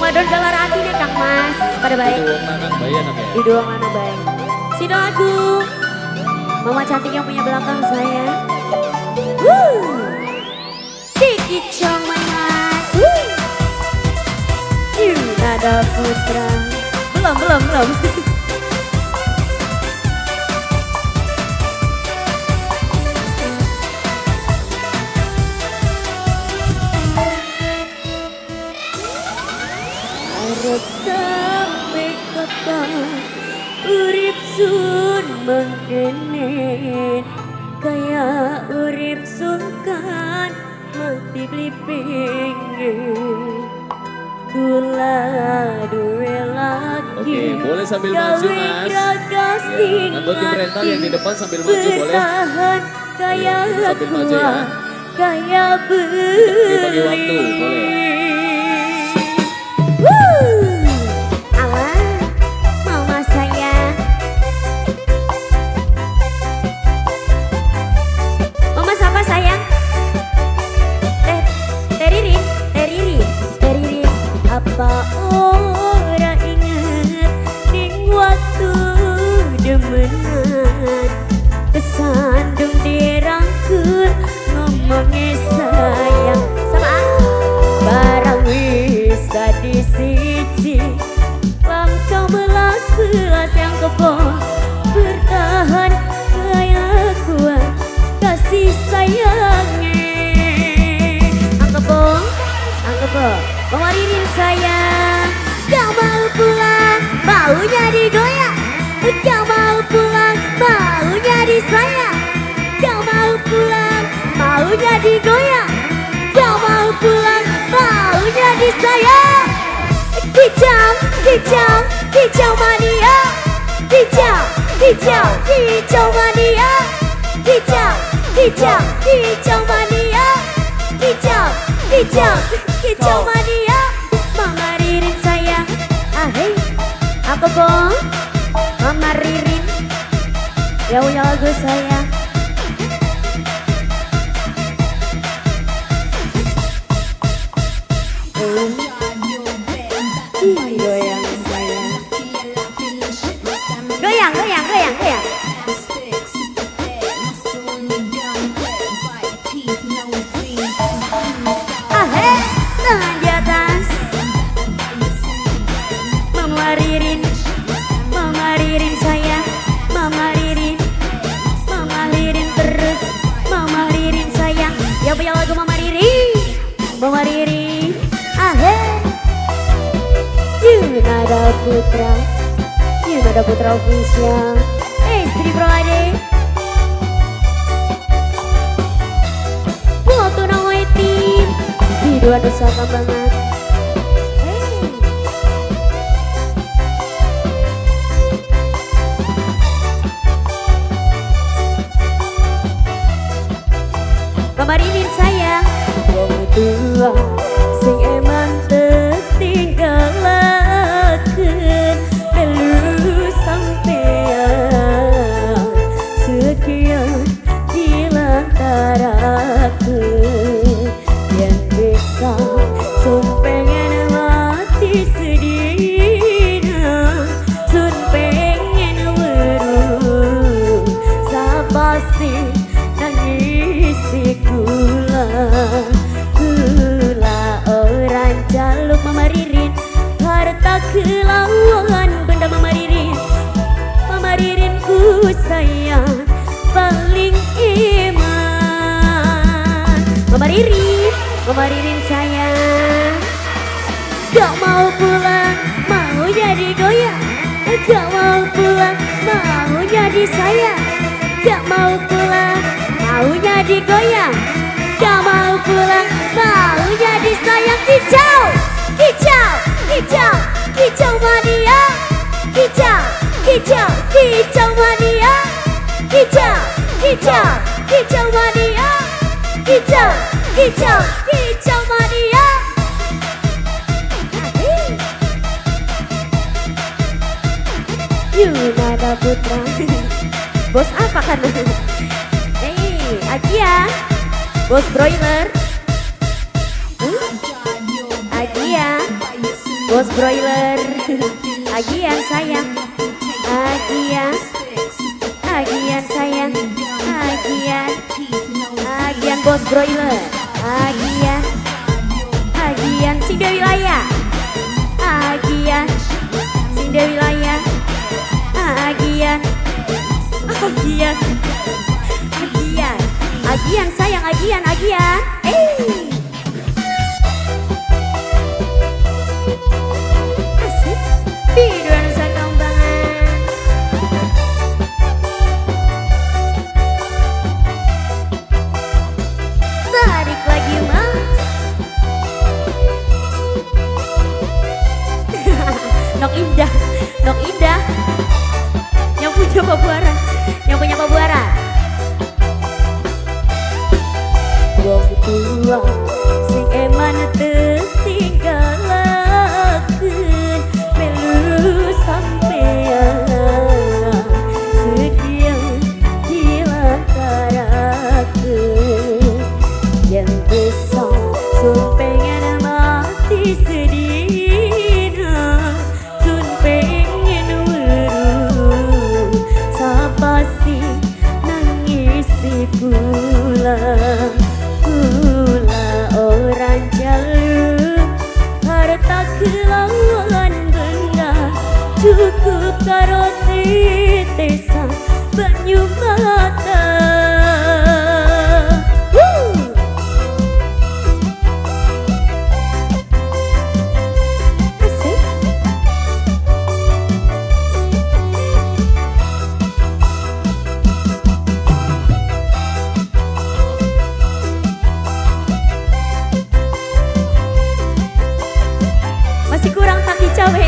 wadon galar atine Kang Mas. Pada baik. Itu wong lanang bae anak ya. Itu wong lanang bae. Sino lagu. Mama cantik yang punya belakang saya. Woo. Dikicong Mas. Woo. Yunada Putra. Belum. Arep sampe kapan urip sun mengkene kaya urip sungkan mati beli pengen kula duwe lagi. Oke, boleh sambil maju Mas. Ya, buat tim rental yang di depan sambil maju boleh. Kaya sambil maju ya. Kaya beli. Bagi waktu boleh. Alah, mama saya. Mama siapa sayang? Teriri, teriri. Apa ora inget ning waktu demenan kesandung dirangkul ngomongnya sayang sama barang wis dadi siji langkah belas-belas yang kebo bertahan kayak kuat kasih sayangnya. Angkebo, Mama Ririn sayang, gak mau pulang, maunya digoyang. Gak mau pulang, maunya disayang. Gak mau pulang, maunya digoyang. Gak mau pulang, maunya disayang. Kicau, kicau, kicau mania. Kicau, kicau, kicau mania. Kicau, kicau, kicau mania. Kicau, kicau, kicau mania. Mama Ririn sayang, ahei, apa bong? Mama Ririn, ya punya lagu saya. Goyang saya. Goyang, goyang, goyang, goyang. Ahei, tangan di atas. Mama Ririn, Mama Ririn sayang, Mama Ririn, Mama Ririn terus, Mama Ririn sayang. Yang punya lagu Mama Ririn, Mama Ririn, ahei. Yunada Putra, Yunada Putra Official, Istri Bro Ade. Foto nama tim, Biduan Nusa Kambangan. Mama Ririn sayang, wong tua sing eman tetinggalaken melu sampean sekian dilantaraken yen bisa sun pengen mati sedina sun pengen weruh sapa sih nangisi kula. Kula orang jaluk Mama Ririn harta kelawan benda Mama Ririn. Mama Ririn ku sayang paling iman. Mama Ririn, Mama Ririn sayang, gak mau pulang mau jadi goyang. Gak mau pulang mau jadi sayang. Gak mau pulang maunya digoyang. Gak mau pulang maunya disayang. Kicau, kicau, kicau, kicau mania. Kicau, kicau, kicau mania. Kicau, kicau, kicau mania. Kicau, kicau, kicau mania. Yunada Putra. Bos apa kan? Hey, Agia, bos broiler. Agia. Bos broiler. Agian sayang, agian, agian sayang, agian, agian bos broiler, agian, agian Sinda wilayah, agian Sinda wilayah, agian, agian, agian, agian sayang, agian, agian, eh. Asik, Biduan Nusa Kambangan. Tarik lagi mas. Nok Indah, Nok Indah. Yang punya Pabuaran, yang punya Pabuaran. Wong tua sing eman tetinggalaken melu sampean sedia dilantaraken yen besok sun pengen mati sedina sun pengen weruh sapa sing nangisi kula. Kula ora njaluk harta kelawan benda cukup karo tetesan banyu mata. Asik. Masih kurang taki cawe.